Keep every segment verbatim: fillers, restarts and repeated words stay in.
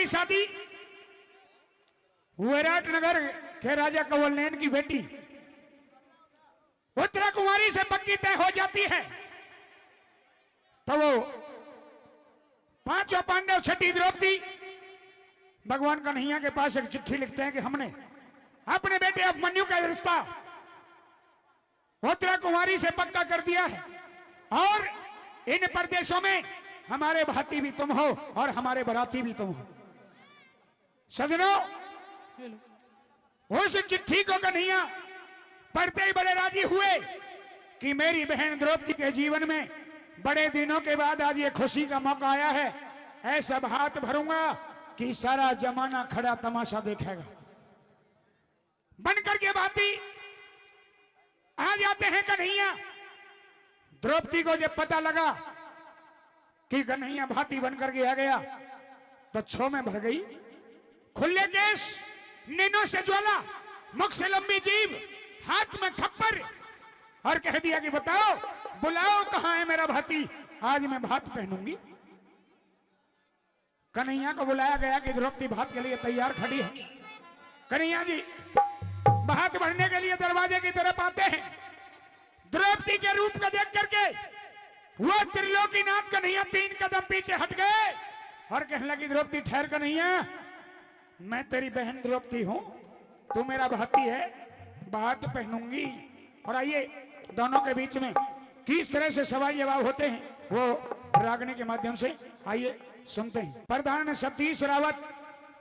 की शादी विराटनगर के राजा कंवलनैन की बेटी उत्तरा कुमारी से पक्की तय हो जाती है, तो वो पांचों पांडव, छठी द्रौपदी, भगवान कन्हैया के पास एक चिट्ठी लिखते हैं कि हमने अपने बेटे अभिमन्यु का रिश्ता उत्तरा कुमारी से पक्का कर दिया है और इन परदेशों में हमारे भाती भी तुम हो और हमारे बराती भी तुम हो। सजनों, उस चिट्ठी को कन्हैया पढ़ते ही बड़े राजी हुए कि मेरी बहन द्रौपदी के जीवन में बड़े दिनों के बाद आज ये खुशी का मौका आया है। ऐसा भात भरूंगा कि सारा जमाना खड़ा तमाशा देखेगा। बनकर के भाती आ जाते हैं कन्हैया। द्रौपदी को जब पता लगा कि कन्हैया भाती बनकर के आ गया, तो छो में भर गई। खुले केश, नैनों से ज्वाला, मुख से लंबी जीभ, हाथ में खप्पर, और कह दिया कि बताओ, बुलाओ, कहाँ है मेरा भाती, आज मैं भात पहनूंगी। कन्हैया को बुलाया गया कि द्रौपदी भात के लिए तैयार खड़ी है। कन्हैया जी भात भरने के लिए दरवाजे की तरफ आते हैं। द्रौपदी के रूप को देख करके वो त्रिलोकीनाथ कन्हैया तीन कदम पीछे हट गए और कहने लगी, द्रौपदी, ठहर कन्हैया, मैं तेरी बहन द्रौपदी हूँ, तू मेरा भाती है, भात पहनूंगी। और आइए, दोनों के बीच में किस तरह से सवाल जवाब होते हैं, वो रागनी के माध्यम से आइए सुनते हैं। प्रधान सतीश रावत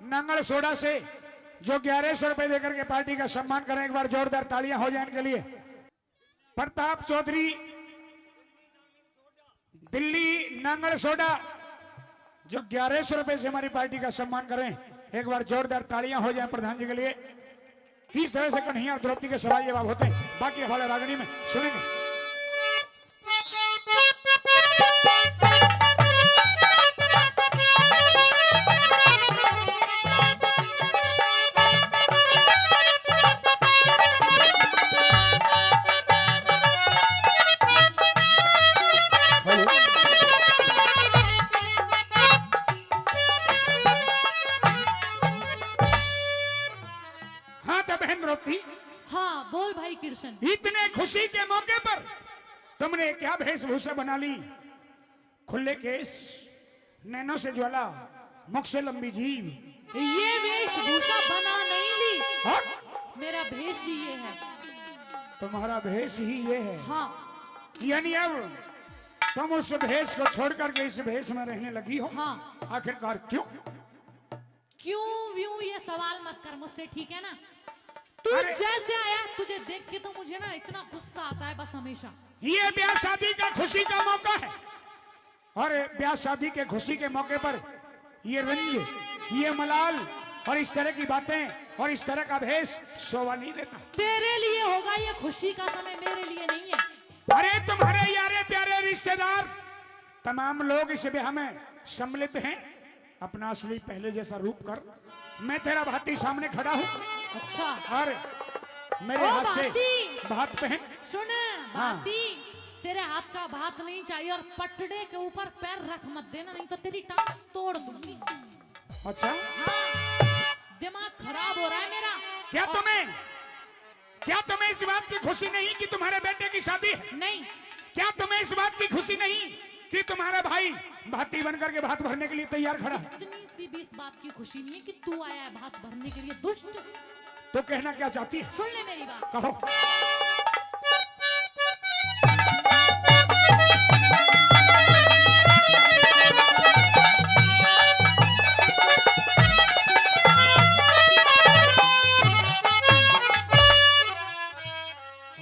नांगल सोडा से जो ग्यारह सौ रुपए देकर के पार्टी का सम्मान करें, एक बार जोरदार तालियां हो जाए इनके लिए। प्रताप चौधरी, दिल्ली नांगल सोडा, जो ग्यारह सौ रुपए से हमारी पार्टी का सम्मान करें, एक बार जोरदार तालियां हो जाएं प्रधान जी के लिए। किस तरह से कन्हैया और द्रौपदी के सवाल जवाब होते हैं, बाकी हवाले रागनी में सुनेंगे। हाँ, तो बहन द्रौपदी, हाँ, बोल भाई कृष्ण। इतने खुशी के मौके पर तुमने क्या वेशभूषा बना ली? खुले केश, नैनों से ज्वाला, मुख से लंबी जीभ। ये वेशभूषा बना नहीं ली। हाँ? मेरा भेष ही ये है। तुम्हारा भेष ही ये है। हाँ। यानी अब तुम उस भेष को छोड़ करके इस भेष में रहने लगी हो। हाँ। आखिरकार क्यों? क्यों व्यूं ये सवाल मत कर मुझसे, ठीक है ना? तू अरे जैसे आया, तुझे देख के तो मुझे ना इतना गुस्सा आता है बस हमेशा। ये ब्याह शादी का खुशी का मौका है और ब्याह शादी के खुशी के मौके पर ये रंज, ये मलाल और इस तरह की बातें और इस तरह का भेष शोभा नहीं देता। तेरे लिए होगा ये खुशी का समय, मेरे लिए नहीं है। अरे तुम्हारे यारे प्यारे रिश्तेदार, तमाम लोग इस ब्याह में सम्मिलित हैं। अपना असली पहले जैसा रूप कर, मैं तेरा भाती सामने खड़ा हूँ। अच्छा। और मेरे ओ हाथ से भाती। भात पहन। सुन, हाँ। भाती, तेरे हाथ का भात नहीं चाहिए और पटड़े के ऊपर पैर रख मत देना, नहीं तो तेरी टांग तोड़ दूंगी। अच्छा। हाँ, दिमाग खराब हो रहा है मेरा। क्या और तुम्हें, क्या तुम्हें इस बात की खुशी नहीं कि तुम्हारे बेटे की शादी है? नहीं। क्या तुम्हें इस बात की खुशी नहीं कि तुम्हारा भाई भाती बन करके भात भरने के लिए तैयार खड़ा है? इतनी सी भी इस बात की खुशी नहीं है कि तू आया है भात भरने के लिए, दुष्ट। तो कहना क्या चाहती है? सुन ले मेरी बात। कहो।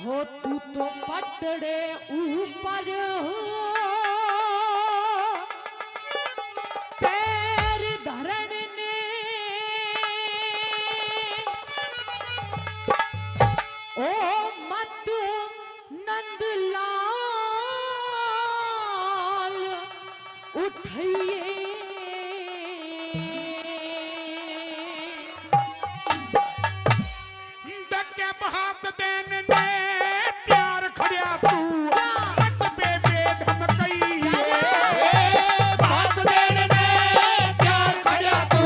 हो तू तो पटड़े ऊपर पैर धरण ने, ओ मत नंदलाल उठाइए। डके भात देन ने तैयार खड़्या तू, मत बेबे धमकइए। भात देन ने तैयार खड़्या तू,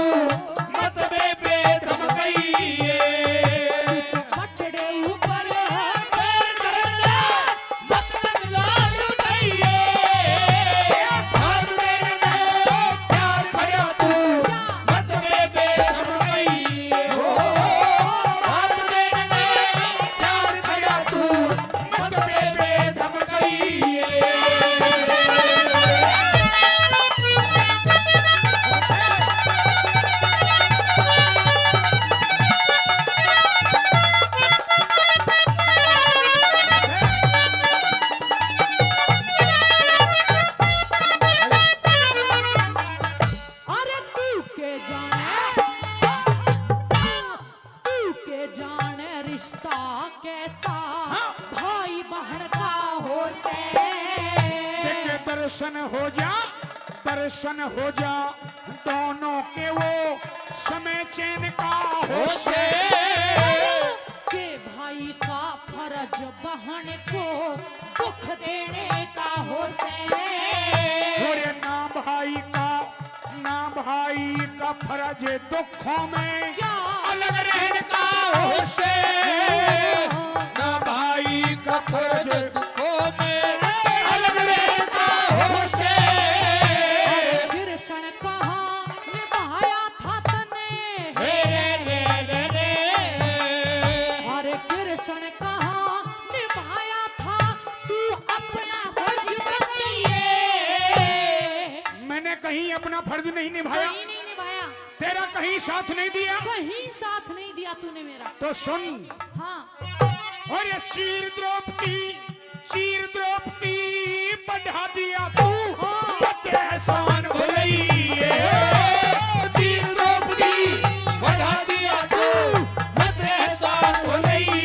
दर्शन हो जा, दर्शन हो जा, दोनों के वो समय चैन का हो से। के भाई का फर्ज बहन को दुख देने का हो से। अरे ना भाई का, ना भाई का फर्ज दुखों में क्या? अलग रहने का हो से। ना भाई का फर्ज दुखों में अलग रहने का हो से। कृष्ण कहाँ निभाया था तने? हे रे रे रे रे। अरे कृष्ण कहाँ निभाया था तू अपना फर्ज बतिए? मैंने कहीं अपना फर्ज नहीं निभाया। कहीं नहीं निभाया। तेरा कहीं साथ नहीं दिया। कहीं साथ नहीं दिया तूने मेरा। तो सुन। हाँ। और ये चीर द्रोपदी, चीर द्रोपदी बढ़ा दिया तू, हाँ। मत एहसान भुलइए। चीर द्रोपदी बढ़ा दिया तू, मत एहसान भुलइए।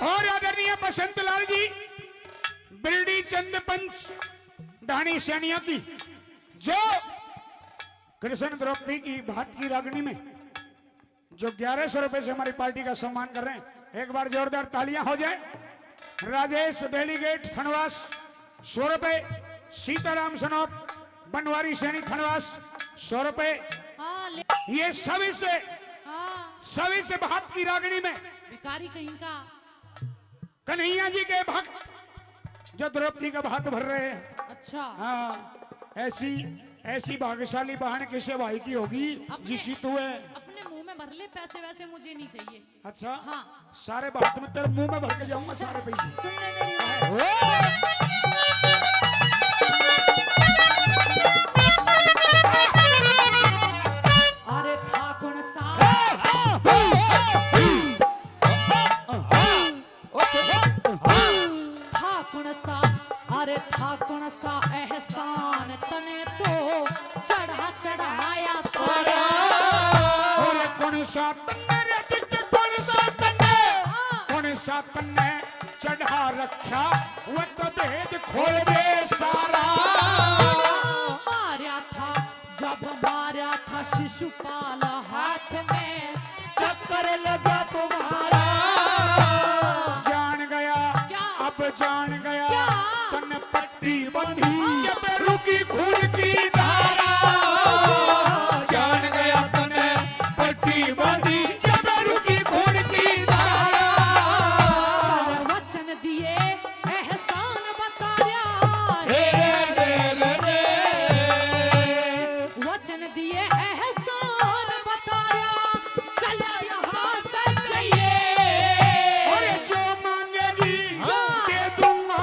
और आदरणीय बसंत लाल जी, बिरडी चंद पंच ढाणी सैनिया की, जो कृष्ण द्रौपदी की भात की रागनी में जो ग्यारह सौ रुपए से हमारी पार्टी का सम्मान कर रहे हैं, एक बार जोरदार तालियां हो जाए। राजेश डेलीगेट थनवास सौ रुपए, सीताराम सनोप बनवारी सैनी थनवास सौ रुपए। हाँ, ले। ये सभी से, हाँ। सभी से भात की रागनी में भिखारी कहीं का। कन्हैया जी के भक्त जो द्रौपदी का भात भर रहे हैं। अच्छा। हाँ, ऐसी, ऐसी भाग्यशाली बहन किसे भाई की होगी अपने, जिसी तू है। अपने मुंह में भर ले, पैसे वैसे मुझे नहीं चाहिए। अच्छा, हाँ। सारे भात में तेरे मुंह में भर के जाऊंगा सारे पैसे। सुन ले मेरी बात। ओ! अरे था कौन सा? हाँ, हाँ, हाँ, हाँ। ओके। था कौन सा, अरे था कौन सा एहसान तने तो चढ़ा चढ़ाया तारा। अरे कौन सा तने रे दिख, कौन सा तने, हाँ। कौन सा तने चढ़ा रखा, वो तो भेद खोल दे सारा। मारा था जब मारा था शिशुपाल हाथ में चक्कर लगा तुम्हारा। जान गया, क्या? अब जान गया, क्या? तन पट्टी बंधी, हाँ। जब रुकी खून की धारा। जान गया, तन पट्टी बंधी, जब रुकी खून की धारा। वचन दिए एहसान बताया। रे, रे, रे, रे, रे। वचन दिए एहसान बताया। चला यहाँ से जाइए। अरे जो मांगेगी, हाँ। दे दूंगा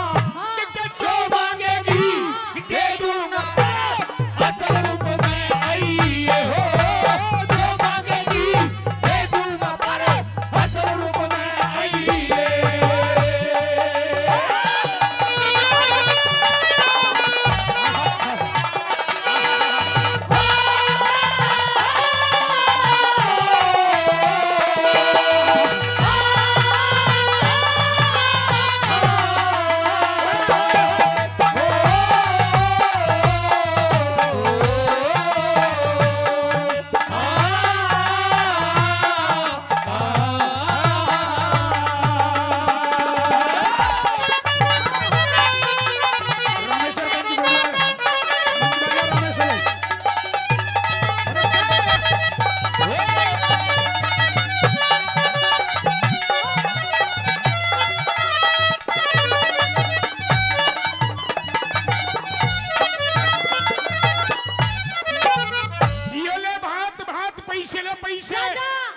पैसे ले, पैसे। जा, जा।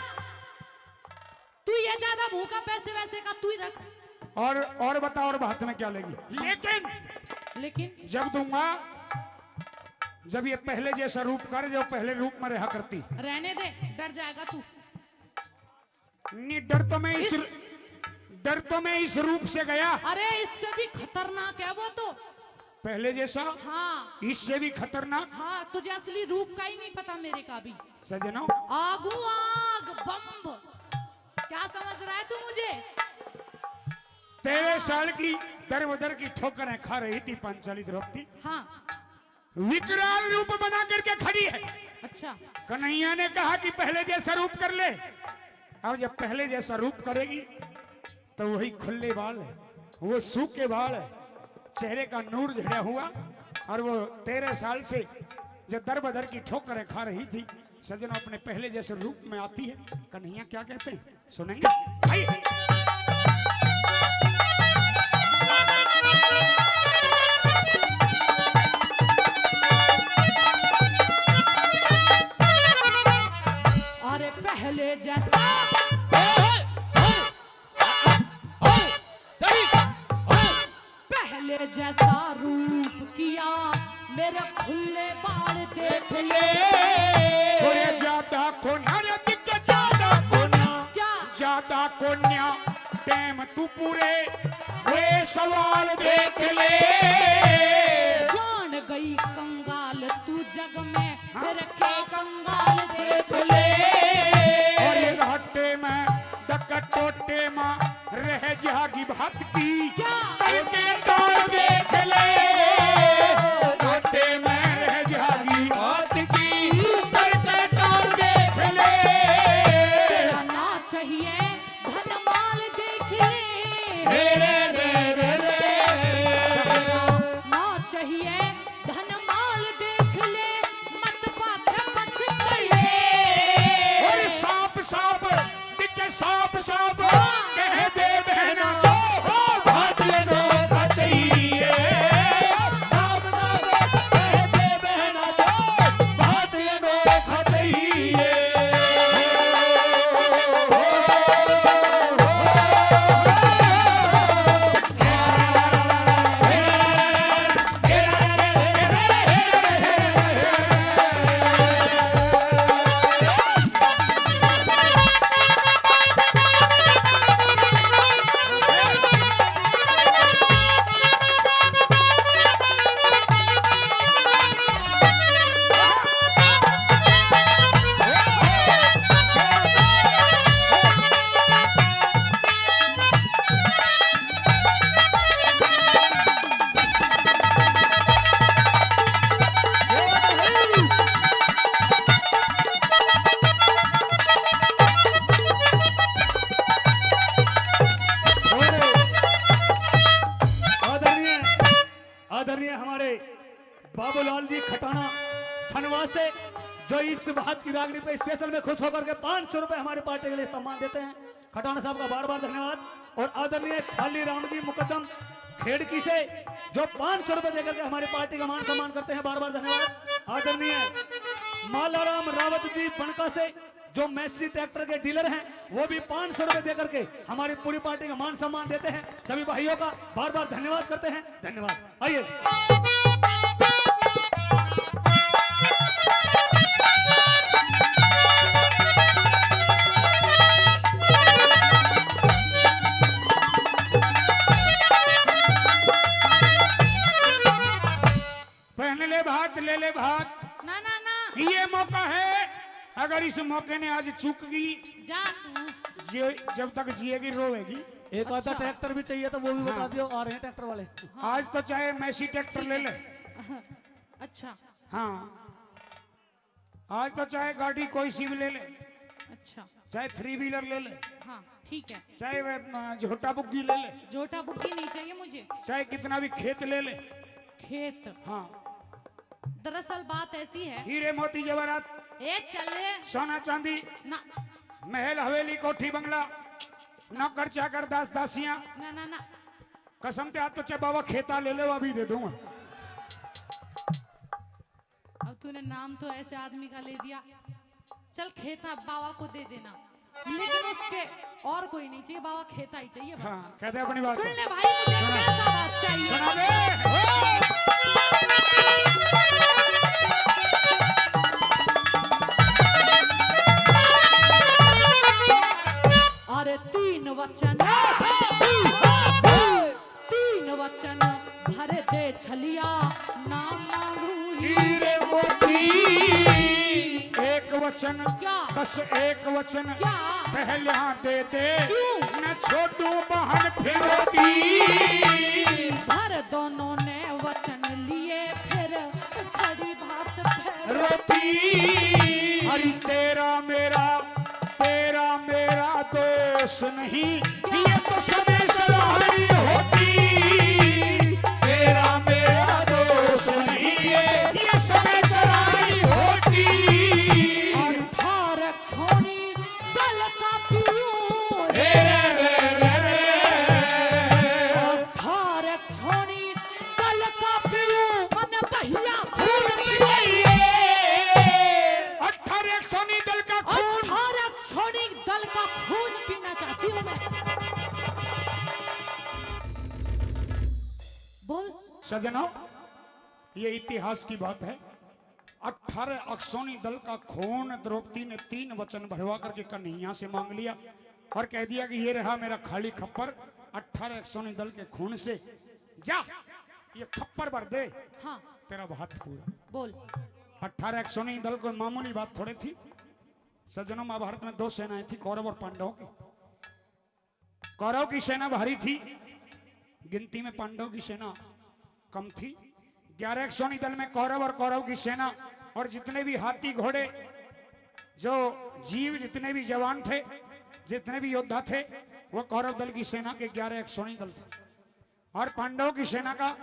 तू ये ज्यादा भूखा, पैसे वैसे का तू ही रख। और, और बता, और बात में क्या लेगी? लेकिन लेकिन जब दूंगा, जब ये पहले जैसा रूप कर, जो पहले रूप में रहा करती। रहने दे, डर जाएगा तू। नहीं, डर तो मैं इस, इस डर तो मैं इस रूप से गया। अरे, इससे भी खतरनाक है वो तो। पहले जैसा? हाँ। इससे भी खतरनाक? हाँ, तुझे असली रूप का ही नहीं पता मेरे का भी। सजनों। आगू आग बम्ब। क्या समझ रहा है तू मुझे? तेरह साल की दर बदर की ठोकरें खा रही थी पांचाली द्रौपदी। हाँ। विकराल रूप बना करके खड़ी है। अच्छा। कन्हैया ने कहा कि पहले जैसा रूप कर ले। अब जब पहले जैसा रूप करेगी तो वही खुले बाल है, वो सूखे बाल है, चेहरे का नूर झड़ा हुआ, और वो तेरह साल से जो दर बदर की ठोकरें खा रही थी, सजनों, अपने पहले जैसे रूप में आती है। कन्हैया क्या कहते हैं, सुनेंगे। आइए। अरे पहले जैसा, पहले जैसा रूप किया, मेरे खुले बाल देख ले। अरे ज्यादा कोन्या रे, दिख ज्यादा कोन्या। क्या? ज्यादा कोन्या, टाइम तू पूरे हुए सवाल देख ले। जान गई कंगाल तू जग में, हाँ। फिर के कंगाल देख ले। और ये घाटे में, दक टोटे में रह जागी बात की, क्या? करके तौर देख ले। घाटे में रह जागी बात की, करके तौर देख ले। तेरा ना चाहिए धन माल देख ले। रे, रे, रे, रे, रे। तेरा ना चाहिए धन माल देख ले, मत पाछे पछताइए। और सांप, सांप, दिखे सांप, सांप, हाँ। कह दे बहना जो, हो, भात ये नोखा चाहिए। सांप, सांप, कह दे बहना जो, भात ये नोखा चाहिए। आदरणीय, आदरणीय हमारे बाबूलाल जी खटाना धनवाद से, जो इस बात की रागनी पे स्पेशल में खुश होकर के पाँच सौ रुपए हमारी पार्टी के लिए सम्मान देते हैं। खटाना साहब का बार बार धन्यवाद। और आदरणीय खाली राम जी मुकदम खेड़की से, जो पाँच सौ रुपए देकर के हमारी पार्टी का मान सम्मान करते हैं, बार बार धन्यवाद। आदरणीय मालाराम रावत जी बनका से, जो मैसी ट्रैक्टर के डीलर हैं, वो भी पाँच सौ रुपए देकर के हमारी पूरी पार्टी का मान सम्मान देते हैं। सभी भाइयों का बार बार धन्यवाद करते हैं। धन्यवाद। आइए। पहन ले भात, ले ले भात। ना, ना, ना। ये मौका है, अगर इस मौके ने आज चूक गई, जा तू। ये जब तक जिएगी रोवेगी। एक आधा अच्छा। ट्रैक्टर भी चाहिए तो वो भी बता हाँ। दियो, आ रहे हैं ट्रैक्टर वाले। हाँ। आज तो चाहे मैसी ट्रैक्टर ले ले। अच्छा। हाँ, आज तो चाहे गाड़ी कोई सी भी ले ले। अच्छा। चाहे थ्री व्हीलर ले ले। हाँ, ठीक है। चाहे वह, अ, झोटा बुग्गी ले ले। झोटा बुग्गी नहीं चाहिए मुझे। चाहे कितना भी खेत ले ले। खेत। हाँ। दरअसल बात ऐसी है। हीरे मोती जवाहरात। ए, चल। सोना चांदी। ना। महल हवेली कोठी बंगला। नौकर चाकर दास दासियां। ना, ना, ना। कसम से हाथ तो चे बाबा खेता ले ले, वो अभी दे दूंगा। अब तूने नाम तो ऐसे आदमी का ले दिया। चल खेता बाबा को दे देना, लेकिन उसके और कोई नहीं चाहिए, बाबा खेता ही चाहिए बस। हाँ, कहते अपनी बात सुन है। ले भाई, मुझे सुना। कैसा बात चाहिए? सुना दे। अरे तीन वचन, तीन वचन भर दे छलिया, ना मांगू हीरे मोती। एक वचन, क्या? बस एक वचन, क्या? पहला दे दे, क्यों? न छोड़ू बहन फिरौती। भर दोनों ने वचन लिए, फिर खड़ी बात फिर रोती। अरे तेरा मेरा, तेरा मेरा दोष नहीं, ये तो समय सराहनी होती। तेरा मेरा दोष नहीं, ये, ये समय सराहनी होती। अठारह छोड़ी दल का पीऊं। रे, रे, रे, रे, रे। अठारह छोड़ी दल का पीऊं। मन बहिया खून पीऊं। अठारह छोड़ी दल का खून। अठारह छोड़ी दल का खून पीना चाहती हूँ मैं। बोल। सजनों, ये इतिहास की बात है। अठारह अक्षौणी दल का खून द्रौपदी ने तीन वचन भरवा करके कन्हैया से मांग लिया और कह दिया कि ये रहा मेरा खाली खप्पर, अठारह अक्षौणी दल के खून से। जा, ये खप्पर भर दे, हाँ। तेरा भात पूरा। बोल। अठारह अक्षौणी दल कोई मामूली बात थोड़े थी। सज्जनों, महाभारत में दो सेनाएं थी, कौरव और पांडवों की। कौरव की सेना भारी थी, गिनती में पांडव की सेना कम थी। ग्यारह अक्षौणी दल में कौरव और कौरव की सेना और जितने भी हाथी घोड़े, जो जीव, जितने भी जवान थे, जितने भी योद्धा थे, वो कौरव दल की सेना के ग्यारह अक्षौणी दल थे। और पांडवों की सेना का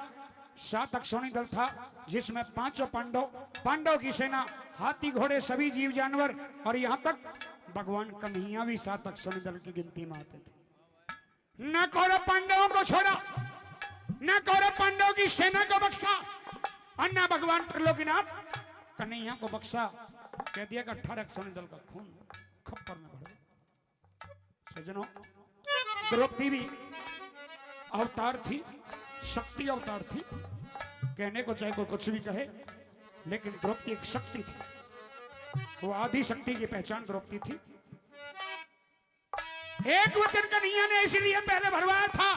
सात अक्षौणी दल था, जिसमें पांचों पांडव, पांडव की सेना, हाथी घोड़े, सभी जीव जानवर और यहाँ तक भगवान कन्हैया भी सात अक्षौणी दल की गिनती में आते थे। न कौरव पांडवों को छोड़ा, न कौरव पांडवों की सेना को बख्शा और न भगवान त्रिलोकीनाथ कन्हैया को बख्शा। कह दिया कि अठारह अक्षौणी दल का खून खप्पर में भरो। सज्जनों, द्रौपदी भी अवतार थी, शक्ति अवतार थी। कहने को चाहे कोई कुछ भी कहे, लेकिन द्रौपदी एक शक्ति थी। वो आदि शक्ति की पहचान द्रौपदी थी। एक वचन कन्हैया ने इसलिए पहले भरवाया था,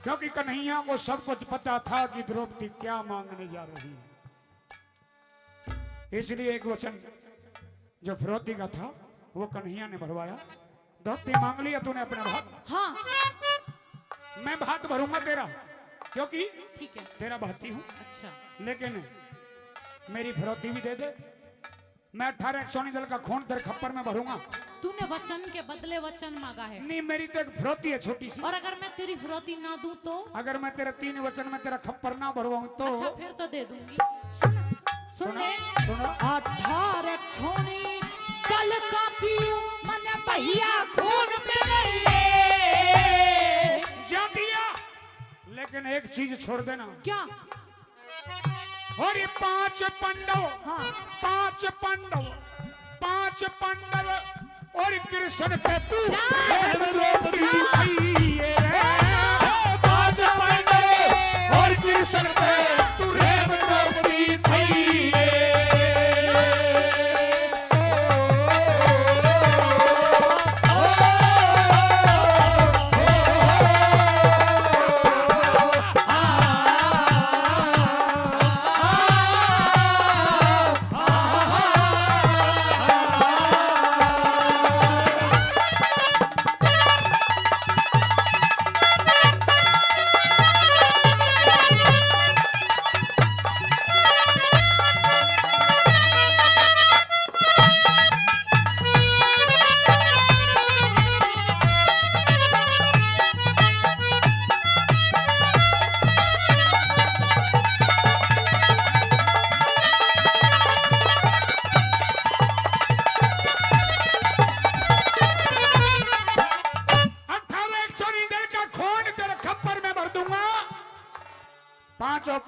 क्योंकि कन्हैया को सब कुछ पता था कि द्रौपदी क्या मांगने जा रही है। इसलिए एक वचन जो फिरौती का था, वो कन्हैया ने भरवाया। द्रौपदी, मांग लिया तूने अपना भात? हाँ। मैं भात भरूंगा तेरा, क्योंकि ठीक है। तेरा भाती हूँ। अच्छा। लेकिन मेरी फिरौती भी दे दे। मैं अठारह अक्षौणी दल का खून तेरे खप्पर में भरूंगा। तूने वचन के बदले वचन मांगा है। नहीं, मेरी तो एक फिरौती है छोटी सी। और अगर मैं तेरी फिरौती ना दूं तो? अगर मैं तेरे तीन वचन में तेरा खप्पर ना भरवाऊं तो? अच्छा, फिर तो दे दूंगी। सुन, सुन सुनो, ले। सुनो। अठारह अक्षौणी दल का पीऊं, मन भैया खून पे नहीं है। जा दिया, लेकिन एक चीज छोड़ देना। क्या? और ये पांच पांडव, हाँ। पांच पांडव, पांच पांडव और कृष्ण पे तू जा। प्रेम रोक दी जा। भैये रे। पांच पांडव और कृष्ण पे तू प्रेम रोक दी भैये।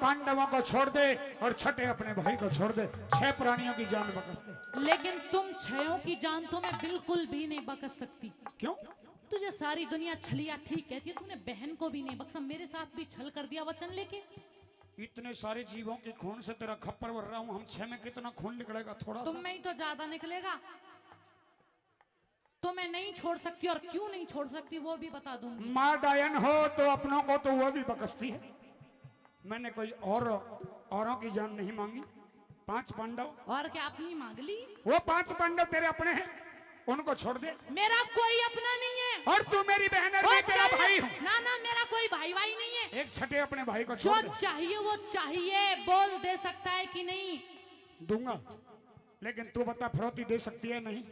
पांडवों को छोड़ दे और छठे अपने भाई को छोड़ दे, छह प्राणियों की जान बकस दे। लेकिन तुम छयों की जान तो मैं बिल्कुल भी नहीं बकस सकती। क्यों? तुझे सारी दुनिया छलिया ठीक कहती है, तूने बहन को भी नहीं बख्शा, मेरे साथ भी छल कर दिया वचन लेके। इतने सारे जीवों के खून से तेरा खप्पर भर रहा हूँ, हम छह में कितना खून निकलेगा? थोड़ा तुम सा। में ही तो ज्यादा निकलेगा। तो मैं नहीं छोड़ सकती, और क्यों नहीं छोड़ सकती वो भी बता दूंगी। माँ डायन हो तो अपनों को तो वो भी बकसती है। मैंने कोई और, औरों की जान नहीं मांगी। पांच पांडव। और क्या अपनी मांग ली? वो पांच पांडव तेरे अपने हैं, उनको छोड़ दे। मेरा कोई अपना नहीं है। और तू मेरी बहन है, और मैं तेरा चल, भाई हूँ। ना ना, मेरा कोई भाई वाई नहीं है। एक छठे अपने भाई को जो छोड़ दे। चाहिए वो चाहिए, बोल दे सकता है कि नहीं? दूंगा, लेकिन तू बता, फिरौती दे सकती है? नहीं।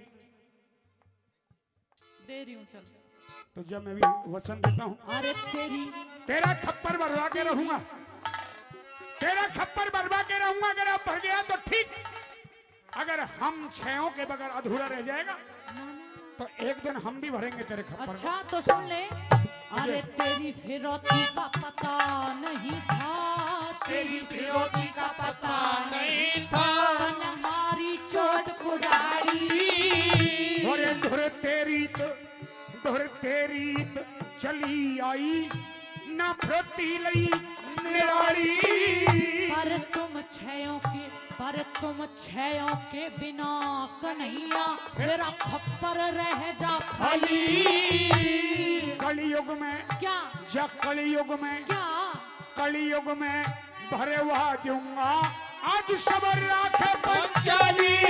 दे रही हूँ, चल। तो जब मैं भी वचन देता हूँ, अरे तेरी तेरा खप्पर भरवा के रहूंगा, तेरा खप्पर भरवा के रहूंगा। अगर अब भर गया तो ठीक, अगर हम छयों के बगैर अधूरा रह जाएगा तो एक दिन हम भी भरेंगे तेरे खप्पर। अच्छा तो सुन ले। अरे तेरी फिरौती का पता नहीं था, तेरी फिरौती का पता नहीं था। तन मारी चोट कुड़ारी। अरे धुर तेरी तो, धुर तेरी तो चली आई ना फिरौती लई निराली। पर तुम छयों के, पर तुम छयों के बिना कन्हैया मेरा खप्पर रह जा खाली। कलयुग में क्या? या कलयुग में, क्या? कलयुग में भरवा दूंगा आज सबर राखे पंचाली।